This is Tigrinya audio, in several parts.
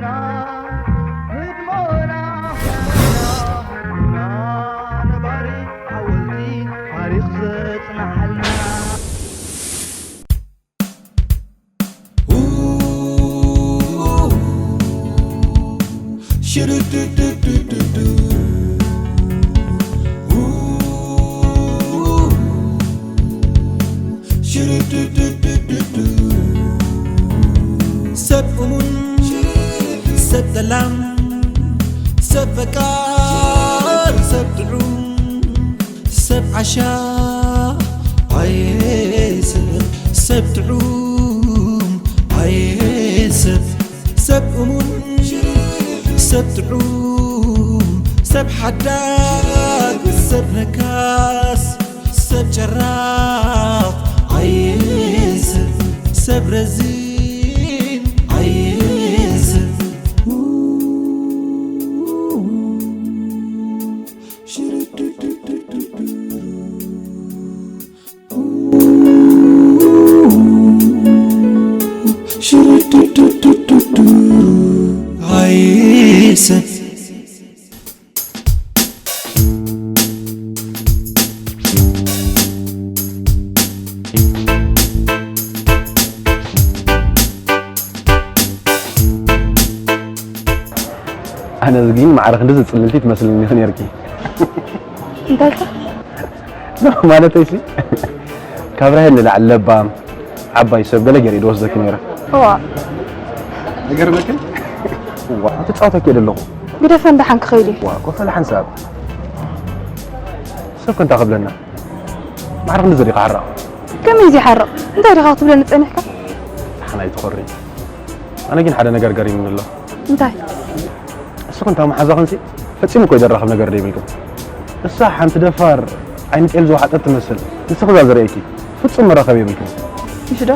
ህድሞና፣ ህድሞና፣ ህድሞና ነባሪ ሓወልቲ ታሪኽ ዘጽንሓልና። ሰብ እሙን፣ ሰብ ጠላም፣ ሰብ ፈቃር፣ ሰብ ጥዑም፣ ሰብ ዓሻ፣ ኣየ ሰብ፣ ሰብ ጥዑም፣ ኣየ ሰብ፣ ሰብ እሙን፣ ሰብ ጥዑም፣ ሰብ ሓዳግ፣ ሰብ ነካስ፣ ሰብ ጨራቕ፣ ኣየ ሰብ፣ ሰብ ረዚን፣ ኣየ ሰብ። ኣይ ሰብ። ኣነ ግን ማዕረ ክንዲ ዝጽልልቲ ትመስልኒ ኢኺ ነርኪ። እንታይ ኢልካ? ኖ፣ ማለተይሲ፣ ካብ ራሄል ንላዕሊ ለባም፣ ዓባይ ሰብ ገለ ገይረ እየ ዝወስደኪ ነይረ። እዋ። ይገርመክን? እዋ፣ ትጻወተኪ እየ ዘለኹ። ግደፈ፣ እንዳ ሓንኪ ከይዱ። እዋ፣ ኮፈለ ሓንሳብ። ሰብ ከ እንታይ ክብለና? ማዕረ ክንዲ ዘሪኻ ሓራቕ። ከመይ እዚ ሓራቕ? እንታይ ዲኻ ክትብለኒ ጸኒሕካ? ሓና ኣይትኾሪ። ኣነ ግን ሓደ ነገር ገሪሙኒ ኣሎ። እንታይ? እሱ ክንታ መሓዛኽንሲ ፈጺሙ እኮ ይደራኸብ ነገር ደይብልኩም። እሳ ሓንቲ ደፋር ዓይኒ ጤል ዝወሓጠት ትመስል። ንስኺ እዛ ዝርእየኪ ፍጹም መራኸቢ የብልኩም። ምሽ ዶ?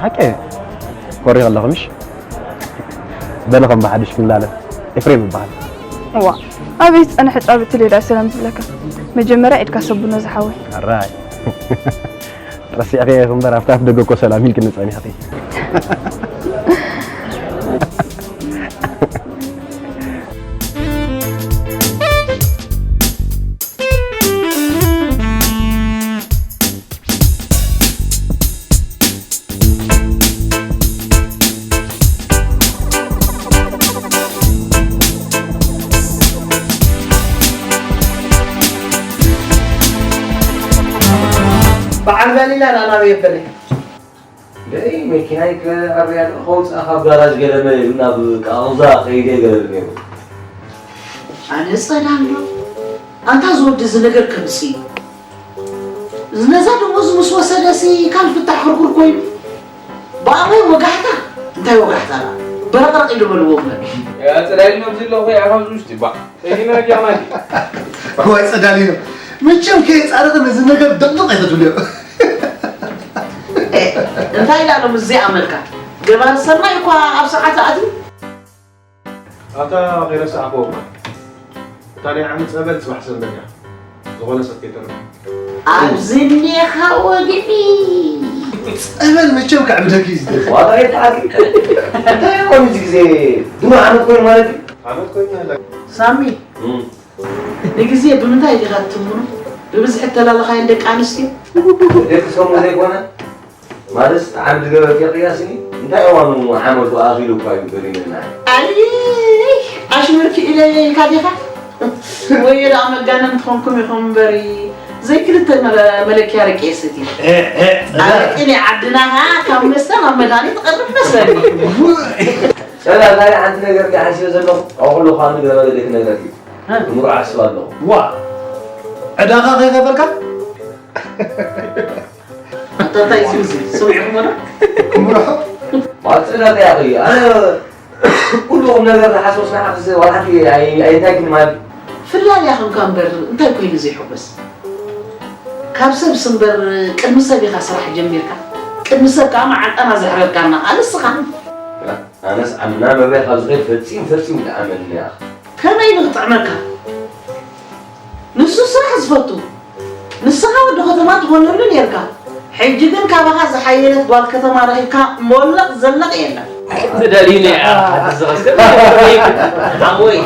ሓቂ ኮሪኽ ኣለኹ ምሽ? በሊ ከም ብሓድሽ ክንላለ። ኤፍሬም ይበሃል። እዋ፣ ኣበይ ዝጸንሐ ጻብእቲ ሌዳ ሰላም ዝብለካ? መጀመርያ ኢድካ ሰቡኖ ዝሓወይ። ኣራይ። ረሲዕክዮ ኢኺ እምበር ኣብቲ ኣፍ ደገ እኮ ሰላም ኢልክኒ ጸኒሕኪ። በዓል ጋሊላ ናናበይ የበለይ። ደይ መኪናይ ከዐርያ ከውፅኣ ካብ ጋራጅ ገለ መለ ኢሉ ናብ ቃቕዛ ከይደ ገለ ነይሩ። ኣነ ጸላም ነው። ኣንታ ዝወዲ እዚ ነገር ከምሲ እዩ። ነዛ ደሞዝ ምስ ወሰደሲ ካልፍታሕ ሕርኩር ኮይኑ። ብኣበይ ወጋሕታ? እንታይ ወጋሕታ? በረቕረቕ ኢሉ በልዎ እምበር። ኣጸላሊ ነብዚ ኣለኹ፣ ኣይ፣ ካብዚ ውሽጢ፣ ባ። ሰይድና ጃማል። ወይ ጸዳሊ ነው። መቸም ከየጻረተ ነዚ ነገር ደቕደቕ ኣይተትብልዮ። ኤ፣ እንታይ ኢላ ሎም እዚኣ መልካ? ገባር ሰናይ እኳ ኣብ ሰዓት ኣትዩ። ኣታ ከይረሳዕክዎ እኳ፣ እታ ናይ ዓሚ ጸበል ጽባሕ ሰንበት እያ። ዝኾነ ሰብ ከይተርፍ። ኣብዚ እኒኻ ወግዒ። ጸበል መቸም ከዕብደኪ እዩ ዝደሊ። ዋጋ ይተዓቂ። እንታይ ይኾን እዚ ግዜ? ድሮ ዓመት ኮይኑ ማለት እዩ? ዓመት ኮይኑ ኣላ። ሳሚ፣ እም። ንግዜ ብምንታይ ዲኻ ትትምኖ? ብብዝሒ እተላለኻየን ደቂ ኣንስትዮ? ደቂ ሰሙ ዘይኮነ? ማለት ዓም ዝገበርክዮ ቅያስኒ እንታይ እዋኑ ዓመቱ ኣኺሉ እኳ እዩ ገሪመና። ኣይ፣ ኣሽሙር ክኢለ እየ ኢልካ ዲኻ? ወይ ደኣ መጋነንቲ ኾንኩም ኢኹም እምበሪ፣ ዘይክልተ መለ-፣ መለክያ ኣረቂ እየ ሰትየ። እ፣ እ፣ ኣረቂ ናይ ዓድና ኸኣ ካብ መስተ ናብ መድሃኒት ትቐርብ መስለኒ። ጸላ፣ ዛሬ ሓንቲ ነገር እንዲኣ ሓሲበ ዘለኹ፣ ኣብ ኩሉ ኳ ንግረ መለለይ ክነግረኪ። እ? ንምሩዕ ኣስብ ኣለኹ። ዋ፣ ዕዳኻ ከይኸፈልካ? ኣታ እንታይ እዩ እዚ? ሰሚዕኩሞ ዶ? ክምርሖ? ማጽእና እንታይ ኣኽሊ? ኣነ ኩሉ ቁም ነገር ዝሓስቦስ ንዓኽስ ዋላ ሓንቲ ኣይ-፣ ኣይንታይክን ማለት። ፍላልያ ኹንካ እምበር እንታይ ኮይኑ ዘየሕጉስ? ካብ ሰብስ እምበር ቅድሚ ሰብ ኢኻ ስራሕ ጀሚርካ። ቅድሚ ሰብ ከኣ መዓንጣና ዘሕረርካና ከኣ ንስኻ። ኣነስ ዓምና መብርያ ካብ ዝኸይድ ፈጺም ፈጺም ይጥዓመኒ ኣኽ። ከመይ ኢሉ ክጥዕመካ? ንሱ ስራሕ ዝፈቱ፣ ንስኻ ወዲ ከተማ ትኾነሉ ኔርካ። ሕጂ ግን ካባኻ ዝሓየለት ጓል ከተማ ረኺብካ ሞለቕ ዘለቕ የለን። ትደልዩኒ እያ። ሓንቲ ዝቐስር ሓወይ፣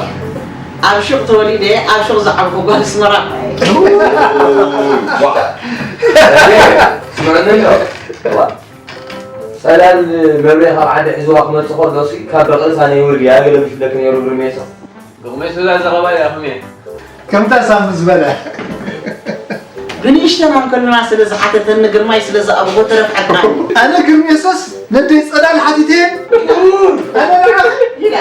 ኣብ ሹቕ ተወሊደ፣ ኣብ ሹቕ ዝዓብኩ ጓል ኣስመራ። ጸላል መብሬ ካብ ዓዲ ሒዝዋ ክመጽእ ከሎ ሲ ካብ ርእሳ ነይውርድ እያ ገለ ብሽለክ ነይሩ ብርሜሳ። ብቑመይ ስለ ዘቐባ ኢኹም እየ። ከምታ ሳም ዝበለ። ብንእሽተና እንከለና ስለ ዝሓተተኒ ግርማይ ስለ ዝኣበቦ ተረፍዐትና። ኣነ ግርሜሳስ ነደይ ጸዳል ሓቲተ ኣነ ንዓ ኢላ።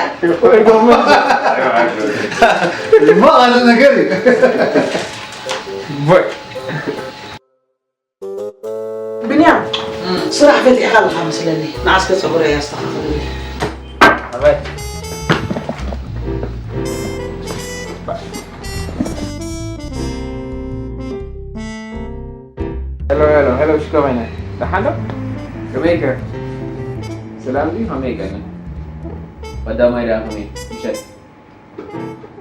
እሞ ኣነ ነገር እዩ። ብንያም ስራሕ ፈቲሕካ ኣለኻ መስለኒ። ንዓስከ ፀጉረይ ኣስተኻኽልኒ። ኣባይ ሄሎ ሄሎ ሄሎ ሽኮ ኮይነ ደሓን ዶ? ከመይ ከ? ሰላም ድዩ? ከመይ ከ? ቀዳማይ ደኣ ከመይ? ምሸት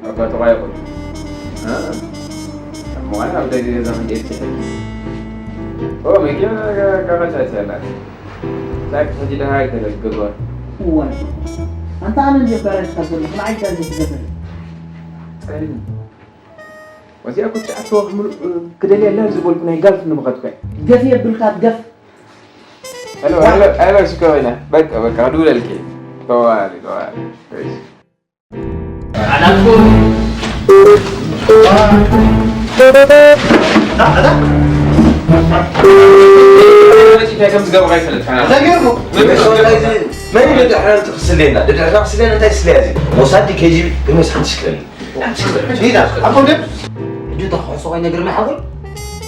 ኣባ ተባይኹ። እሞ ኣብ ደገ ገዛ ክንደይ ትስሕል? ኦ መኪና ቀቐጫ ይሰላል። ሳክ ሕጂ ደሃ ይተለግበር። እዋይ ኣንተ ኣነ እንደ በረድ ከዘሉ ንዓይ እንታይ ዝገበረ? ጸኒ። ወዚኣ ኩቻ ኣተወክ ምሉእ ክደልያ ኣላ ዝበልኩ ናይ ጋልፍ ንምኸድኩ እየ። ገፍ የብልካ ገፍ። ሄሎ ሄሎ ሄሎ ሽኮ ኮይና በቃ በቃ ክድውለልኪ። ተዋሊ ተዋሊ። እሺ። መን እዩ ደድሕርና ትኽስለየና? ደድሕርና ክስለየና እንታይ ስለያ እዚ? ሞሳድ ኬጂ ቢ ግን ምስ ሓንቲ ሽክለኒ። ዲዳ ኣቦ ደብ ሕጂ እታ ክሕሶ ኮይነ ግርማ ሓወይ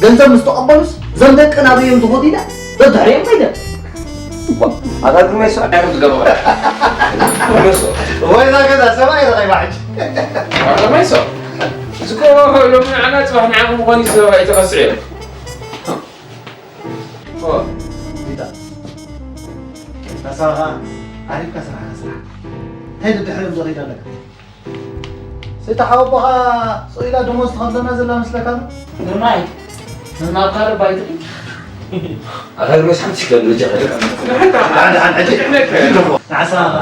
ገንዘብ ምስ ተቐበሉስ ዘም ደቂ ናበይ እዮም ዝኸዱ ኢለ ደድሕሪኦም ከይደ ኣታ ግርማ ይስዖ ዳይሮም ዝገበረ ወይ እዛ ገዛ ሰብኣይ ረኺባ ሕጂ ግርማ ይስዖ እዚ እኮ ሎሚ ንዓና ፅባሕ ንዓኹም ምዃኑ እዩ ሰብኣይ ተኸስዕ እዮም ዲዳ ናሳኻ ዓሪፍካ ስራሕ ስራሕ እንታይ ደድሕሪኦም ዝኸይድ ኣለካ ሰይተሓወቦኻ ስቕ ኢላ ደሞዝ ትኸፍለና ዘላ መስለካ ኣሎ? ግርማይ ናብ ካልእ ባይትኺ ኣታ ግርማይ ሓንቲ ሽክለ ንበጃ ኸደ ሓንቲ ሓንቲ ሕጂ ንዓሳ ኣታ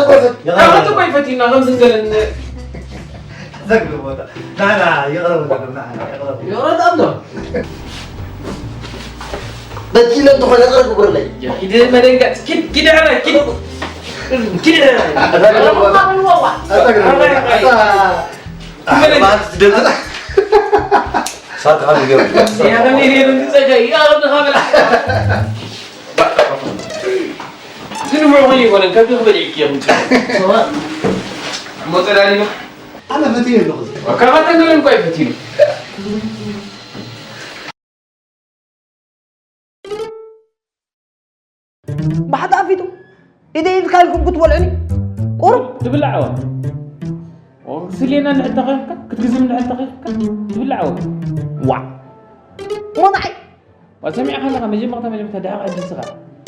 ኮፈት ኣታ ኮፈት ኢና ከም ዝንገለን ዘግርቦታ ናና ይቕረብ ዘግርና ይቕረብ ይቕረብ ኣሎ በዲለ እንተኾነ ይቕረ ግበረለይ። ኪድ መደንገጽ ኪድ ኪድ ዕረ ኪድ ኪድ ዕረ ሳት ካብ ይገብር ዝንምዑ ይኮነ ከብዲ ክበልዕ ይክየም ሞተዳኒ ኣነ ፈትየ ኣለኹ ካባተገለን ኳ ይፈትዩ ብሓደ ኣፊቱ ኢደ ኢድካ ኢልኩም ክትበልዑኒ ቁሩብ ትብላዕ ዋ ስሌና እንድሕር ተኸፍካ ክትግዝም እንድሕር ተኸፍካ ትብላዕ ዋ ዋ ሞናዓይ ዋ ሰሚዕካ ኣለኻ መጀመርታ መጀመርታ ድሓር ዕድል ስኻ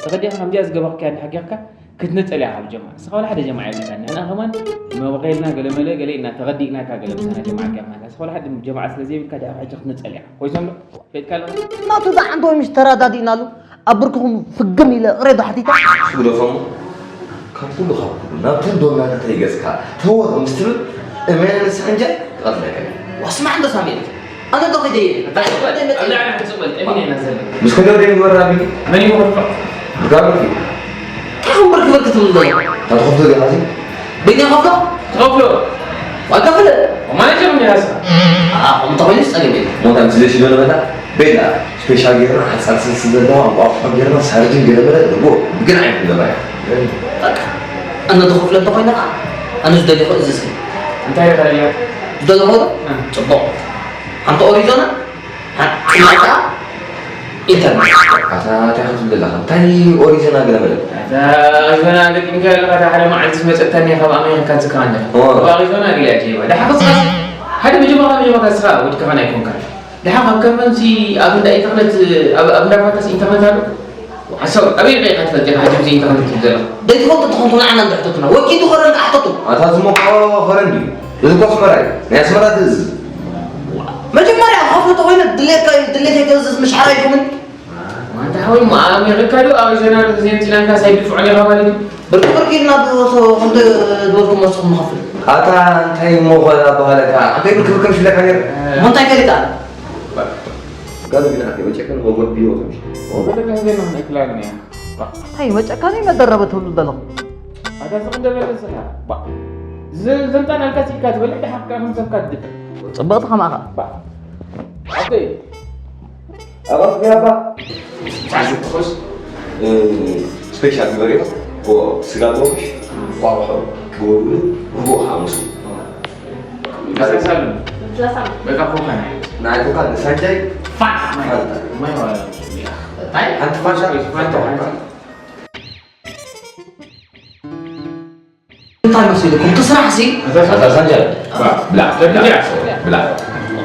ተኸዲኻ ከምዚኣ ዝገበርካያ እንድሕር ጌርካ ክትነጸል ኢኻ ብጀምዓ ንስኻ ወላ ሓደ ጀምዓ የብልካን ንሕና ከማን መብቐልና ገለመለ ገለ ኢልና ተረዲእናካ ገለ ምሳና ጀምዓ ጌርናካ ንስኻ ወላ ሓደ ጀምዓ ስለ ዘይብልካ ድሓር ሕጂ ክትነጸል ኢኻ ኮይሶም ዶ ፈትካ ኣለኻ ናቱ ዝዓንተወ ምሽ ተረዳዲእናሉ ኣብ ብርክኹም ፍግም ኢለ እቕሬ ዶ ሓቲተ ግደፎሞ ካብ ኩሉ ካብ ኩሉ ናብ ተንዶና ተተይገጽካ ተወር ምስ ትብል እመን ንስኻ እንጃ ትቐትለካ ዋስማዕ እንዶ ሳሜል ኣነ ዶ ኸይደ እየ ምስ ከደር ደይ ዝበራ ቢኒ መን ይወርፋ ብጋብር እዩ እንታይ ከም ብርክ ብርክ ትብል ዘሎ ታትኸፍቶ ገና እዚ በይና ከፍሎ ትኸፍሎ ዋጋ ፍለ ማናጀር እንዲ ሃሳ ከምተ ኮይኑ ዝፀገም የለ ሞታ ምስ ደሽ ዶ ንበላ ቤላ ስፔሻል ጌርና ሓፃር ስልሲ ዘለዋ እንቋቑሖ ጌርና ሳርድን ገለመለ ንጎ ብግን ዓይነት ንገባ እያ ኣነ ዝኸፍሎ እንተኮይነ ከዓ ኣነ ዝደልዮ እዝዝ እንታይ ደኸልዮ ዝደልዮ ጽቡቕ ሓንቲ ኦሪዞና ሓንቲ ኢንተርኔት ኣታ እንታይ ክትብል ዘለኻ እንታይ ኦሪዞና ገለመለ ኣታ ኦሪዞና ገጢምካ ኣለኻ ሓደ መዓልቲ ዝመፀታኒ ካብ ኣሜሪካ ዝከኣኒ ኣሪዞና ገሊኣ ጀይባ ደሓ ክስኻስ ሓደ መጀመርታ መጀመርታ ስኻ ወድካ ኸና ኣይኮንካ ደሓ ካብ ከመንሲ ኣብ እንዳ ኢንተርነት ኣብ እንዳ ፋታስ ኢንተርነት ኣሎ ሓሳብ ኣበይ ሪኢኻ ትፈልጥ ኢኻ ሕጂ ብዘይ ኢንተርነት ትብል ዘለኻ ዘይትፈልጡ ትኾንኩ ንዓና እንድሕተቱና ወኪቱ ኸረን ክሓተቱ ኣታ ዝሞኮ ኸረን ድዩ እዚ ኮ ኣስመራ እዩ ናይ ኣስመራ ትእዝዝ መጀመርያ ክኸፍሎ ተኾይነ ድሌትካ እዩ ድሌት የገዝዝ ምሽ ሓራ ይኹምን ኣንታ ሓወይ፣ እሞ ኣሜሪካ ዶ ኣሪዞና ዶ ተዘይምፂናንካ ሳይድፍዑን ኢኻ ማለት እዩ? ብርቂ ብርቂ ኢልና ዶ፣ ዶ፣ ከምቲ ዝበልኩም መስኹም ንኸፍል። ኣታ እንታይ እሞ ኾላ በሃለካ? ኣንታይ ብክብከብ ሽለካ ነር? እሞ እንታይ ገሊካ? ጋር ግን ኣንተ ወጨከን ወጎት ቢሮ ትምሽ። ወጎት ግን ግን እክላል ነው። እንታይ መጨካኒ መደረበ ትብሉ ዘለኹም? ኣታ ስቕ እንደበለ ስኻ። ባ። ዝ-፣ ዘምጣናልካ ሲልካ ትበልዕ፣ ድሓር ከኣ ከም ሰብካ ትድፍር። ጽብቕቲ ከማኻ። ባ። ኣበይ? ኣባስ ቢያባ። ጻዕቂ ትኩስ፣ እ፣ ስፔሻል ግበርዮ፣ ኦ፣ ስጋ ጥብሽ፣ ቋቑሖ፣ ጎብሉ፣ ርቡዕ ሓሙስ። መሳሳሉ። በቃ ኮካ ናይ። ናይ ኮካ ንሳንጃይ ፋ! ሓንቲ። ማይ ዋላ። ታይ? ሓንቲ ፋንሻ፣ ሓንቲ ኮካ። እንታይ መሲልኩም? እቲ ስራሕ ሲ? ኣታ ሳንጃ፣ ብላ፣ ብላ፣ ብላ፣ ብላ፣ ብላ፣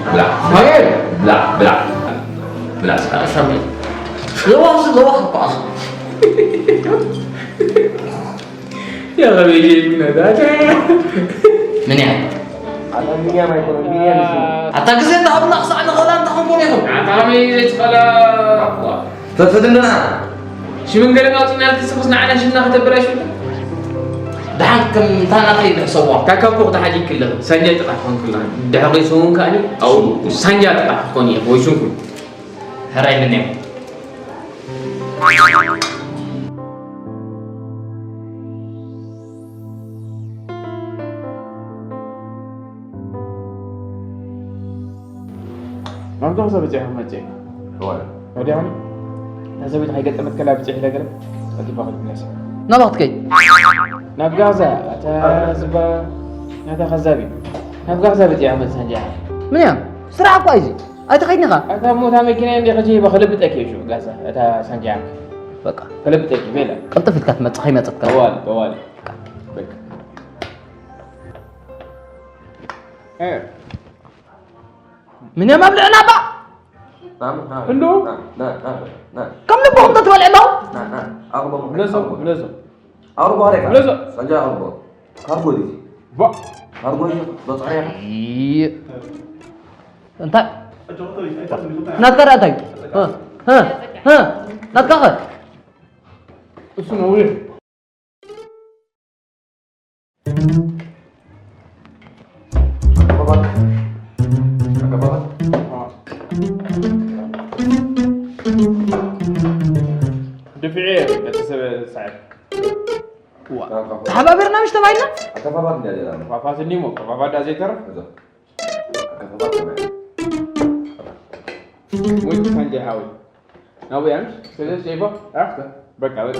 ብላ፣ ብላ፣ ብላ፣ ብላ፣ ሳሚ። ለዋህ፣ ለዋህ እኮ ኣሱ። ያ ረቢ፣ ምን ያህል? ኣታ ቢንያም ኣይኮነን፣ ቢንያም እዩ ስሙ። ኣታ ግዜ እንዳሃብና ክሳዕ ንኽእላ እንታይ ኾንኩም ኢኹም? ኣታ ከመይ ዘይትኽእላ? ፈትፈት እንደና። ሽምን ገለ ኣውፂእና ልትስኽስ ንዓና ሽምና ከተበላሽውና? ደሓን ከም እንታና ከይንሕሰቦ። ካካቦ ክትሓሊክ ኣለኺ። ሳንጃ ጥቓ ትኾን ክላ። ድሕሪ ሰሙን ከኣኒ ኣብኡ ሳንጃ ጥቓ ክትኮኒ ኢኺ ወይ ሽንኩር። ሕራይ ምን እዮም? ናብዛ ክሰብ በፂሑ መፅእ። እዋን። ወዲያውኑ እታ ሰበይቲ ከይገጠመት ከላ ብፅሕ ኢለ ገለ ቀልጢፋ ክትምለስ። ናብኣ ክትከይድ? ናብ ጋዛ፣ እታ ዝባ-፣ ናታ ከዛቢ። ናብ ጋዛ በፂሓ መፅእ እንዲያ። ምን እያ? ስራሕ እኳ እዩ እዚ። ኣይትኸይድን ኢኻ? እታ ሞታ መኪና እንዲ ኸጂ በኸልብጠኪ እዩ ሽዑ ጋዛ፣ እታ ሳንጃ። በቃ። ከልብጠኪ ቤላ። ቅልጥፍ ኢልካ ትመፅእ ከይመፀት ከላ። ጠዋል፣ ጠዋል። በቃ። በቃ። እ። ምን እዮም ኣብልዕና እባ? ናም፣ ናም፣ እንዶ? ናም፣ ናም፣ ናም፣ ናም። ከም ልብኹም ተትበልዕ ኣለኹም? ናም፣ ናም። ኣቕርቦ፣ ምለሶ፣ ኣቕርቦ። ምለሶ። ኣቕርቦ፣ ኣሬካ። ምለሶ። ሰንጃ ኣቕርቦ። ካርጎ እዩ። ባ። ካርጎ እዩ። በጻሕያ። እይ። እንታይ? ናትካ ደኣ እንታይ? እ፣ እ፣ እ። ናትካ ኸ? እሱ ነው ውይ። ድፍዒ ቤተሰብ ሳዕብ። ዋ። ተሓባበርና ምሽ ተባሂልና? ኣከፋፋት እንዲያ ሌላ ነው። ከፋፋት እንዲሞ፣ ከፋፋት ዳ ዘይተርፍ? እዛ። ኣከፋፋት ተባሂሉ። ወይ ሳንጃ ሓወይ። ናብኡ እያ ምሽ? ስለ ሸይፎ? ኣፍተ። በቃ፣ በቃ። ወይት፣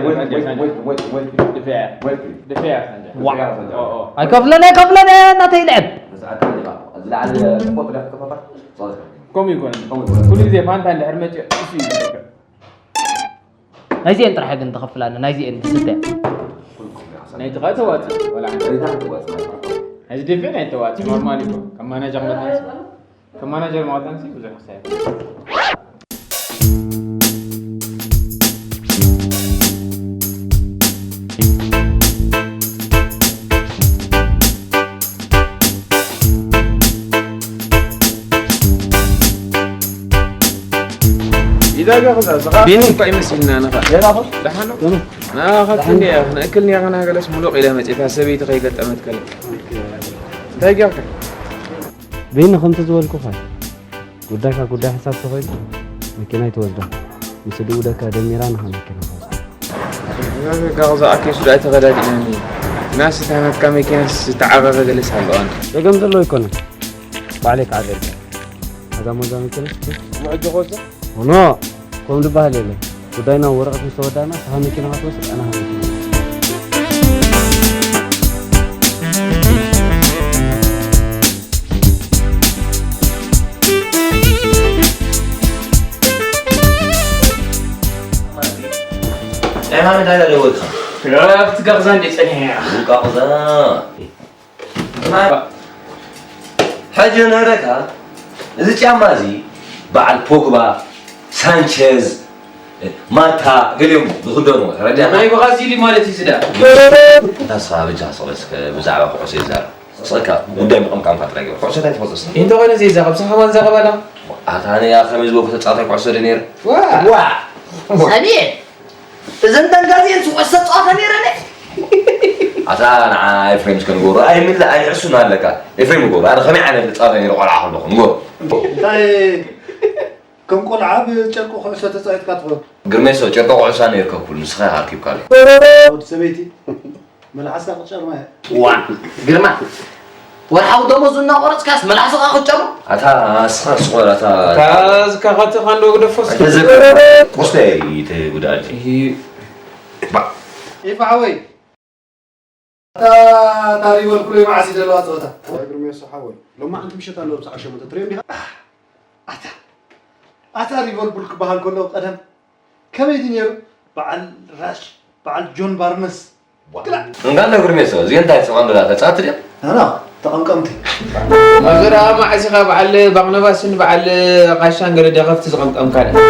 ወይት፣ ወይት፣ ወይት፣ ወይት፣ ወይት። ድፍያ። ወይት። ድፍያ ሳንጃ። ዋ። ድፍያ ሳንጃ። ኦ፣ ኦ። ኣይከፍለን፣ ኣይከፍለን፣ እናተይ ይልዕል። እዛ ኣካል ዲኻ? ዝለዓለ ስፖርት ዲኻ ትከፋፋል? ሶሪ። ከምኡ ይኮነ። ከምኡ ይኮነ። ኩሉ ግዜ ፋንታ እንድሕር መፅዮ፣ እሱ እዩ ዝፈክር። ናይዚኤን ጥራሕ ግን ትኸፍላኒ፣ ናይዚኤን ትስተ። ናይቲ ኸኣ ተዋፅእ፣ ወላ ሓንቲ። ናይዚ ድፊዕ ናይ ተዋፅእ፣ ኖርማል እዩ። ከም ማናጀር መጠንሲ፣ ከም ማናጀር መጠንሲ ብዙሕ ክሳየት። ኢዳጋ ኸዛ፣ ዝኻ ቢኒ። እኳ ይመስልና ንኻ። ሌላ ኸ? ደሓን ነው? ምን? ና፣ ኸ ደሓን። ክንደይ እያ? ንእክል ነይራ፣ ና፣ ገለስ ሙሉቕ ኢለ መፅእ፣ እታ ሰበይቲ ከይገጠመት ከለ። እንታይ ጌርካ? ቢኒ፣ ከምቲ ዝበልኩኻ። ጉዳይካ ጉዳይ ሓሳብ ተኾይኑ መኪና ኣይትወስዳ። ምስ ድኡ ደካ ደሚራ ንኻ መኪና ትወስዳ። ጋር ጋር ዛ አኬ ሱዳ ተገዳጅ ነኒ። ናስ ታመካ መኪና ዝተዓረረ ገለስ ኣለዋን። ደገም ዘሎ ኣይኮነን። ባዕለይ ክዓደልካ። ኣዛ ሞዛ መኪና። ምዕጆ ኾዘ? ኖ፣ ከምኡ ዝበሃል የለን። ጉዳይና ወረቐት ምስ ተወዳእና፣ ንስኻ መኪና ክትወስድ፣ ኣነ ሃ መኪና። ዕማም እንታይ ደለወካ? ኣብቲ ጋቕዛ እንደ ጸኒሐ እያ። ውቃቕዛ። ሕጂ ንረካ፣ እዚ ጫማ እዚ በዓል ፖግባ፣ ሳንቸዝ፣ ማታ፣ ገሊኦም ዝኽደንዎ፣ ተረዲእካ? ናይ ብራዚል ማለት እዩ ዝዳ። እንታ ንስኻ በጃኻ ስቕ በል እስከ ብዛዕባ ኩዕሶ ይዛረብ። ስቕካ ጉዳይ ምቕምቃምካ ጥራይ ግበር። ኩዕሶ እንታይ ትፈልጦ እስኻ? እንተኾነ ዘይዛረብ፣ ንስኻ ከማን ዛረብ ኣላ። ኣታ ኣነ ያ ከመይ ዝበልኩ ተጻዋታይ ኩዕሶ ዶ ነይረ? ዋ ሰብየ እዘን ደንጋዝየን ዝኩዕሶ ጸዋታ ነይረን። ኣታ ንዓ ኤፍሬም እስከ ንገሩ ኣይምልእ ኣይሕሱን ኣለካ። ኤፍሬም ንገሩ ኣነ ከመይ ዓይነት ተጻዋታይ ነይረ ቆልዓ ከለኹ ንገሩ። እንታይ ከም ቆልዓ ብጨርቂ ኩዕሶ ተጻዊትካ ትኸውን? ግርሜሶ ጨርቂ ኩዕሶ ነይርከኩል ንስኻ ኣርኪብካለይ። ወዲ ሰበይቲ መልሓስካ ክትጨርማ እያ። ዋ ግርማ ወርሓዊ ደሞዙ እናቆረፅካስ መልሓስኻ ክትጨሩ? ኣታ ንስኻ ስቆር ኣታ እታ ዝካኻትኻ እንዶ ግደፎስ ተዘ ቆስተ ይተ ጉዳል ኢፋ ሓወይ እታ እታ ሊቨርፑል መዓስ እዩ ዘለዋ ፀወታ? ዋይ ግርሜሶ ሓወይ ሎማዓንቲ ምሸት ኣለዎ ብሳዕ ሸሞንተ ትሪኦም ዲኻ? ኣታ ኣታ ሊቨርፑል ክበሃል ከሎ ቀደም ከመይ ድዩ ነይሩ? በዓል ራሽ በዓል ጆን ባርነስ እንዳ ነግርሜ ሰው እዚኦ እንታይ ጽማም ብላ ተጻት ድያ ናና ተቐምቀምቲ መዘራ ማዕሲኻ በዓል ባቕነባስን በዓል ቃሻን ገለ ደኸፍቲ ዝቐምቀምካ ዳ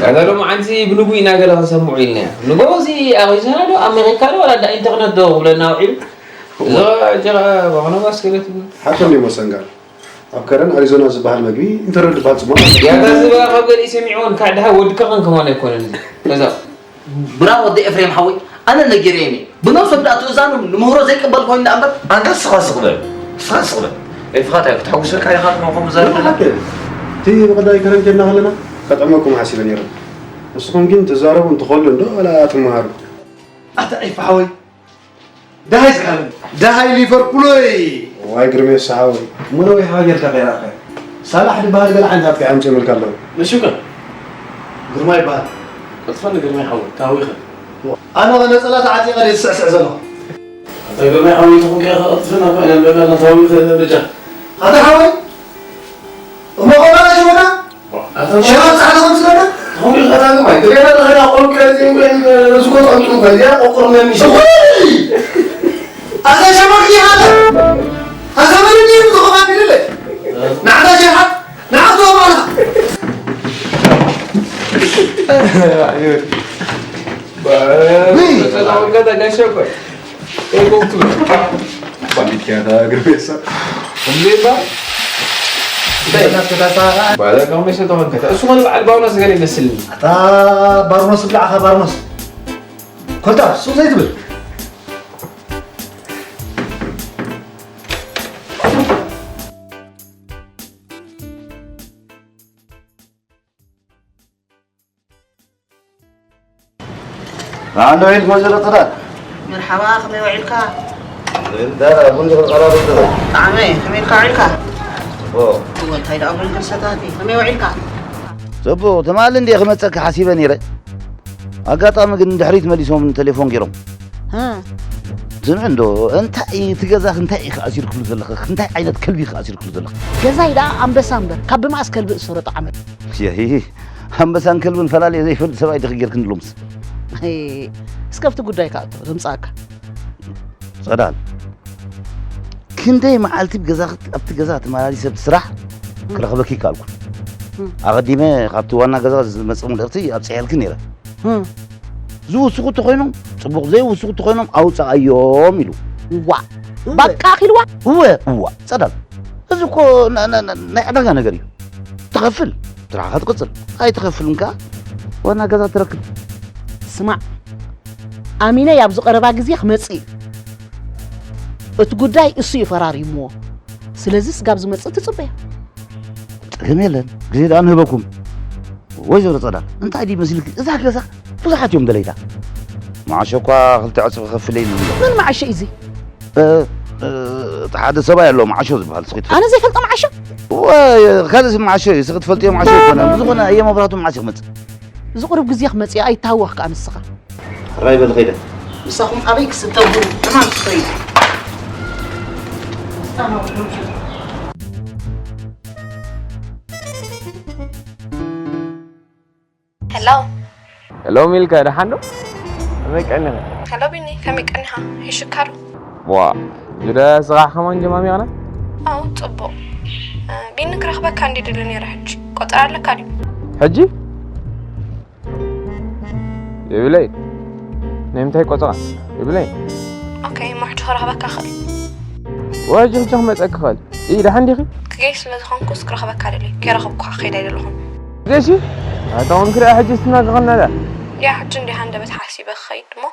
ያዛ ሎማዓንቲ ብንጉ ኢና ገለ ክንሰምዑ ኢልና ንጎ እዚ ኣኺዝና ዶ ኣሜሪካ ዶ ወላ ዳ ኢንተርነት ዶ ክብለና ውዒሉ እዞ ጀራ ባቕነባስ ገለ ትብል ሓቶም ዲሞ ሰንጋል ኣብ ከረን ኣሪዞና ዝበሃል መግቢ ኢንተርነት ዝበሃል ፅሟቕ ኣሎ። ያታ ዝባ ካብ ገሊእ ሰሚዕዎን ካዕ ድሃ ወድካ ኸን ከማን ኣይኮነን እዚ። ከዛ ብራቮ ወዲ ኤፍሬም ሓወይ ኣነ ነጊረዮም እየ ብነብሶም ደኣ ትእዛኖም ንምህሮ ዘይቅበል ኮይኑ ደኣ እምበር ኣንታ ንስኻ ስቕ በል ንስኻ ስቕ በል ኤፍኻ እንታይ ክትሐጉሰካ ኢኻ ንኹም ዘርግና ሓቂ እቲ ብቐዳይ ከረን ኬድና ከለና ከጥዕመኩም ሓሲበ ነይረ። ንስኹም ግን ትዛረቡ እንትኸሉ እንዶ ዋላ ትመሃሩ። ኣታ ኤፍ ሓወይ ደሃይ ዝሓለኒ ደሃይ ሊቨርፑሎይ ዋይ ግርሜ ሰሓዊ እሞ ነዊሕኻ ጌርካ ከይረኣኻዮ ሳላሕ ዝበሃል ገለ ዓይነት ኣጥቂዖም ጨምልካ ኣለዉ ንሽከ ግርማ ይበሃል ቅልጥፈኒ ግርማ ይሓወይ ታዊኸ ኣነ ነፀላ ተዓጢቐ ድየ ዝስዕስዕ ዘለኹ ኣታ ግርማ ይሓወይ ትኹን ከ ቅልጥፍና ኮይነ በቃ ታዊኸ በጃ ኣታ ሓወይ እሞ ቆመና ሽወና ሸባብ ጻዕዳ ከም ስለና ሆይ ኸታን ማይ ገና ለኸና ቆልቀ ዚንጎን ርዝጎ ጠምጡ ከዚያ ቆቁር መሚሽ ኣታ ሸባብ ይሃለ ኣታ መን ይም ዝኸማ ቢልለ ንዓታ ሸሓት ንዓቶ ማላ Bakalım. Bakalım. ባለጋው መሸ ተኸንከተ እሱ ኾነ በዓል ባውኖስ ገለ ይመስልኒ ኣታ ባርኖስ ብላዕኻ ባርኖስ ኮልታ ሱቕ ዘይትብል መዓንዶ ዒልክ ወይዘሮ ጽላል? መርሓባ ከመይ ውዒልካ? ዳራ ቡን ዝኽል ቀራርብ ዶ? ጣዕመይ ከመይ ኢልካ ውዒልካ? ጽቡቕ። እወ እንታይ ደኣ ቡን ክልሰታት እዩ ከመይ ውዒልካ? ጽቡቕ ትማሊ እንድየ ክመጸኪ ሓሲበ ነይረ ኣጋጣሚ ግን ንድሕሪት መሊሶም ተሌፎን ገይሮም። ስምዒ እንዶ እንታይ እዩ እቲ ገዛኺ እንታይ ኢኺ ኣሲርክሉ ዘለኺ እንታይ ዓይነት ከልቢ ኢኺ ኣሲርክሉ ዘለኺ? ገዛይ ደኣ ኣንበሳ እምበር ካብ ብመኣስ ከልቢ እሰሮ ጠዓመ። የሂ ኣንበሳን ከልብን ፈላልዮ ዘይፈልጥ ሰብኣይ ዲኺ ጌርክኒ ሎምስ። እስከ ኣብቲ ጉዳይካ እቶ ዘምጻእካ። ጸዳል ክንደይ መዓልቲ ብገዛ ኣብቲ ገዛ ተመላሊሰ ብስራሕ ክረኽበኪ ይከኣልኩ። ኣቐዲመ ካብቲ ዋና ገዛ ዝመጸ መልእኽቲ ኣብጽሐልኪ ነይረ። ዝውስኹ ተኾይኖም ጽቡቕ ዘይውስኹ ተኾይኖም ኣውጽኣዮም ኢሉ። ዋ ባቃ ኣኺልዋ። እወ እዋ ጸዳል እዚ እኮ ናይ ዕዳጋ ነገር እዩ። ትኸፍል ስራሕኻ ትቕጽል ኣይትኸፍልን ከኣ ዋና ገዛ ትረክብ። ስማዕ ኣሚነይ ኣብዚ ቀረባ ግዜ ክመጽእ እዩ። እቲ ጉዳይ እሱ እዩ ፈራሪምዎ። ስለዚ ስጋብ ዝመጽእ ትጽበያ። ጸገም የለን ግዜ ደኣ ንህበኩም። ወይዘሮ ጸዳል እንታይ ድዩ መሲልኪ እዛ ገዛ ብዙሓት እዮም ደለይታ። መዓሾ እኳ ክልተ ዕጽፊ ከፍለ ኢሉ ኣሎ። መን መዓሾ እዩ እዚ? እቲ ሓደ ሰብኣይ ኣሎ መዓሾ ዝበሃል እስኺ ትፈልጢ? ኣነ ዘይፈልጦ መዓሾ? ወይ ካልእ ስም መዓሾ እዩ እስኺ ትፈልጥዮ መዓሾ ኣይኮነን። ብዝኾነ ኣየ መብራህቱ መዓስ እዩ ክመጽእ? እዚ ቁሩብ ግዜ ክመጽእ እዩ ኣይተሃወኽ ከኣ ንስኻ። ሕራይ በሊ ከይደ። ምሳኹም ኣበይ ክስተ ቡን ዕማም ትስተዩ? ሄሎ ሄሎ ሚልካ ደሓን ዶ? ከመይ ቀኒኺ? ሄሎ ቢኒ ከመይ ቀኒኻ? ይሽካሩ ዋ ጁዳ ስራሕ ከማን ጀማሚርና? ኣው ጽቡቕ ቢኒ ክረኽበካ እንዲ ድሊ ነይረ ሕጂ ቆጸራ ኣለካ ድዩ? ሕጂ የብለይ ናይ ምንታይ ቆጸራ የብለይ። ኦኬ ማሕጂ ክረኽበካ ክእል ዋጅ ሕጂ ክመፀኪ ክእል። ኢ ደሓን ዲኺ? ክገይ ስለ ዝኾንኩስ ክረኽበካ ደልየ። ከይረኸብኩኻ ክኸይድ ኣይደለኹን። ገሺ? ኣታ እውን ክሪኣ ሕጂ ስትናገቐና ዳ? ያ ሕጂ እንዲህ ሃንደበት ሓሲበ ክኸይድ እሞ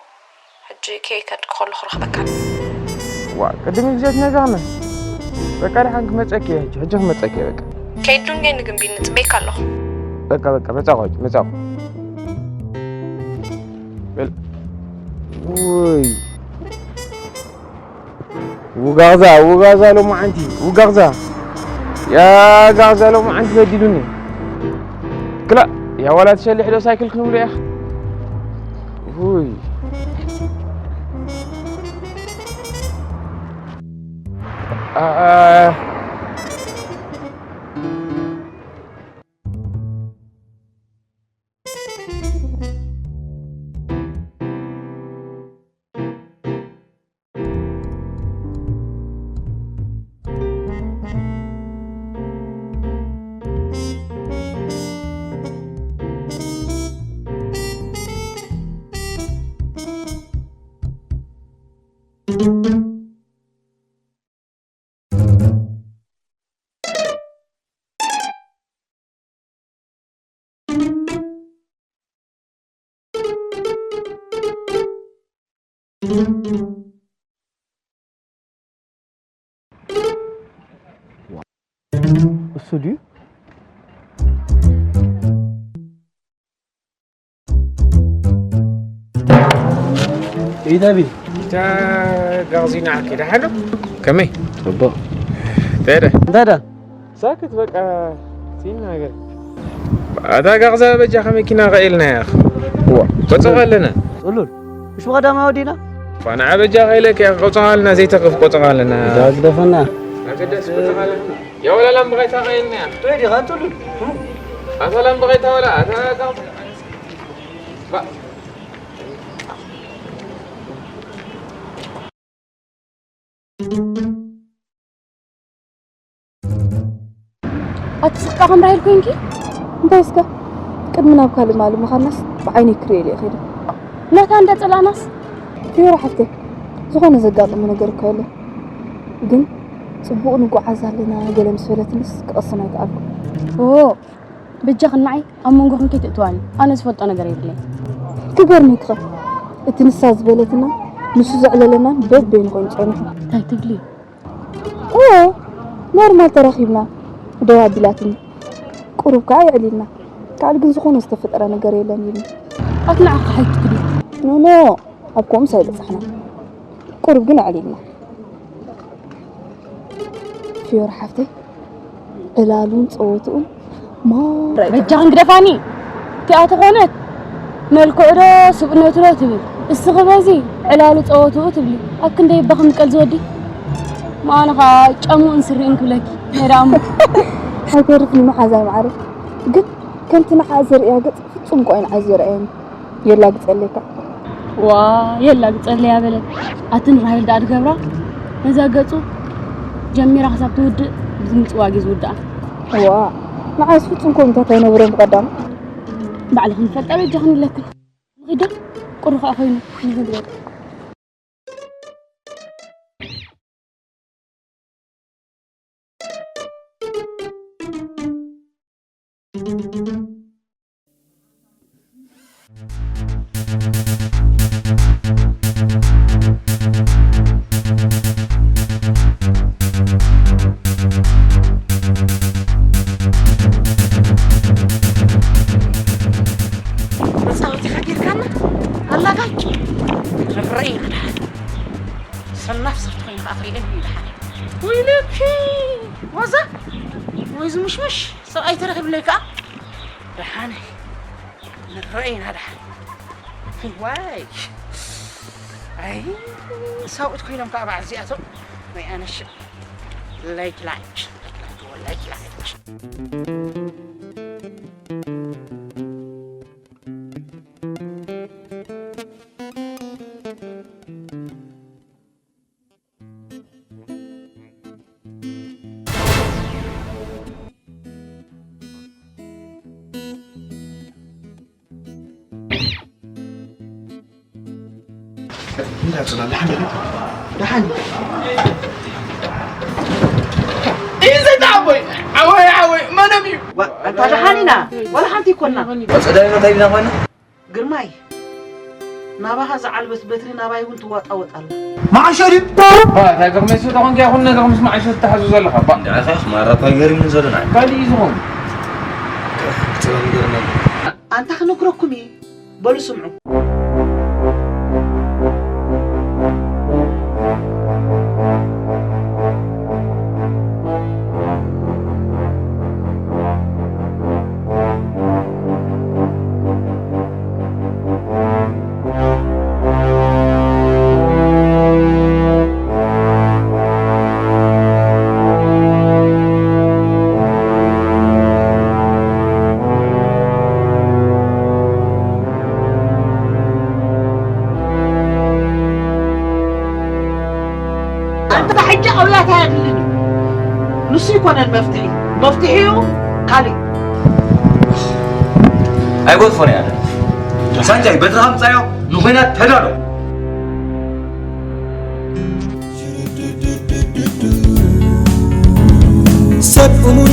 ሕጂ ከይከድኩ ከለኹ ክረኽበካ። ዋ፣ ቅድሚ ግዜ ትነግረና። በቃ ደሓን ክመጸኪ እየ ሕጂ፣ ሕጂ ክመጸኪ እየ በቃ። ከይድ ዱንጌ ንግንቢ ንጽበይካ ኣለኹ። በቃ፣ በቃ፣ መጻኹ ሕጂ፣ መጻኹ። በል። ውይ። ውጋግዛ፣ ውጋዛ ሎማዓንቲ፣ ውጋግዛ። ያ ጋግዛ ሎማዓንቲ በዲሉኒ። ክላ፣ ያ ዋላ ትሸልሕ ዶ ሳይክል ክንብሎ ኢኻ? ውይ። ኣ፣ ኣ። እሱ ድዩ? ኢደቢ። እታ ጋዜና ኣኪዳ ሓሎ። ከመይ? ጽቡቕ። እንታይ ደ? እንታይ ደ? ሳክት በቃ ሲናገር። ኣታ ጋግዛ በጃኻ መኪና ቀይልና ያኽ። ዋ፣ ቆጽቕ ኣለና። ጽሉል። ምሽ ብቐዳማይ ወዲና? ፋና በጃኻ ኢለክ ያኽ ቆጽቕ ኣለና፣ ዘይተቕፍ ቆጽቕ ኣለና። ዳግደፈና። ኣገዳሲ ቆጽቕ ኣለና። ያ ወላ ላም ብቐይታ ቀይልና ያኽ። ወይ ዲኻ ጽሉል? ኣታ ላም ብቐይታ ወላ፣ ኣታ ጋግዛ። ባ- ኣቲ ስቕጣ ከም ራሄል ኮይንኪ? እንታይ እስከ? ቅድሚ ናብ ካልእ ማል ምኻድናስ ብዓይነይ ክርእየ ኢለ ከይደ። ነታ እንደ ጸላእናስ? ፊዮሪ ሓፍተይ፣ ዝኾነ ዘጋጠመ ነገር እኮ የለን። ግን ጽቡቕ ንጓዓዝ ኣለና ገለ ምስ በለትንስ ክቐስን ኣይከኣልኩ። ኦ፣ በጃኽን ንዓይ ኣብ መንጎኽን ከይትእትዋኒ። ኣነ ዝፈልጦ ነገር የብለይን። ክገርመኪ ኸ፣ እቲ ንሳ ዝበለትና ንሱ ዘዕለለናን በበይኑ ኮይኑ ጸኒሑ። እንታይ ትብሊ? ኦ፣ ኖርማል ተራኺብና ደው ኣቢላትኒ። ቁሩብ ከኣ የዕሊልና። ካልእ ግን ዝኾነ ዝተፈጠረ ነገር የለን ኢሉኒ። ኣቲ ንዓኺ ሓይትክዲ። ኖ፣ ኖ፣ ኣብ ከምኡስ ኣይበጻሕናን። ቁሩብ ግን ኣዕሊልና። ፊዮሪ ሓፍተይ፣ ዕላሉን ጸወትኡን ማራ እዩ። በጃኽን ግደፋኒ። እቲኣ ተኾነት መልክዑ ዶ ስብእነቱ ዶ ትብል። እስኺ በዚ ዕላሉ ጸወትኡ ትብሊ። ኣብ ክንደይ እባ ከም ቀልዚ ወዲ። ምኣነ ኸኣ ጫምኡን ስሪኡን ክብለኪ። ናይ ደኣ እሞ። ኣይተርፍን መሓዛይ መዓረይ። ግን ከምቲ ንዓ ዘርእያ ገጽ ፍጹም እኮ እዩ ንዓይ ዘርእየኒ። የላግጸለይ እካ። ዋ፣ የላግጸለይ ኣበለት። ኣቲ ንራሄል ደኣ ድገብራ ነዛ ገጹ ጀሚራ ክሳብ ትውድእ ብዝምጽዋ ግዜ ዝውድኣ። ዋ፣ ንዓይስ ፍጹም ከምታት ኣይነበሮን ብቐዳም። ባዕልኽን ፈልጣ በጃኽን ኢለክን። ንኺዶ ቁሪ ኸኣ ኮይኑ ንኽድወል። መጻወቲ ሓጊርካና ኣላጋይ። ርኢና ደሓን። ሰናፍ ሰርት ኮይኑ ከኣ ክርእየኒ እዩ ደሓን። ወይለኪ፣ ዋዛ ወይ ዝምሽምሽ ሰብኣይ ተረኺብለይ ከኣ ደሓን። ንረአይና ደሓን። ዋይ። ኣይ፣ ሰብኡት ኮይኖም ከኣ በዓል እዚኣቶም። ወይ ኣነሽ። ላይክ፣ ላይክ፣ ላይክ፣ ላይክ፣ ላይክ። እንዳ ጽላል ደሓን ዲኻ? ደሓን። ዋ፣ ኣንታ ደሓን ኢና፣ ዋላ ሓንቲ ይኮና። ጸዳሊ እንታይ ዲና ኮይና? ግርማይ፣ ናባኻ ዝዓልበት በትሪ ናባይ እውን ትዋጣወጥ ኣላ። መዓሾ ድዩ? እንታይ ግርማይ፣ ስለ ተኾንካ ይኹን ነገር ምስ መዓሾ ትተሓዙ ዘለኻ? ባ- እንታይ ኸ ማራ እኳ ይገርምኒ ዘሎ ንዓይ። ካልእ እዩ ዝኾን። ክጸበ ንገርና። ኣንታ ክነግረኩም እየ። በሉ ስምዑ። ኣንታ ሕጂ ኣውያት ኣየድልን እዩ። ንሱ ይኮነን መፍትሒ። መፍትሒኡ ካልእ። ኣይጎድፎን እያ። ሳንጃይ፣ በትርኻ ምጻዮ፣ ንኹናት ተዳሎ። ሰብ እሙን።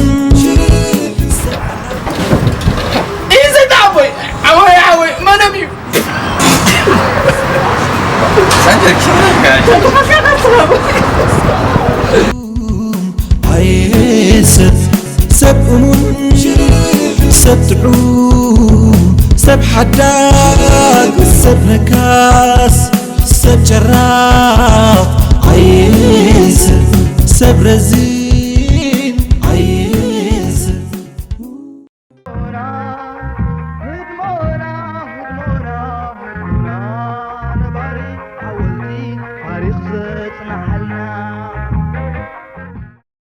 ኢዘት ኣቦይ፣ ኣቦይ፣ ኣቦይ፣ መደብ እዩ። ኣየ ሰብ፣ ሰብ እሙን፣ ሰብ ጥዑም፣ ሰብ ሓዳግ፣ ሰብ ነካስ፣ ሰብ ጨራቕ፣ ኣየ ሰብ፣ ሰብ ረዚ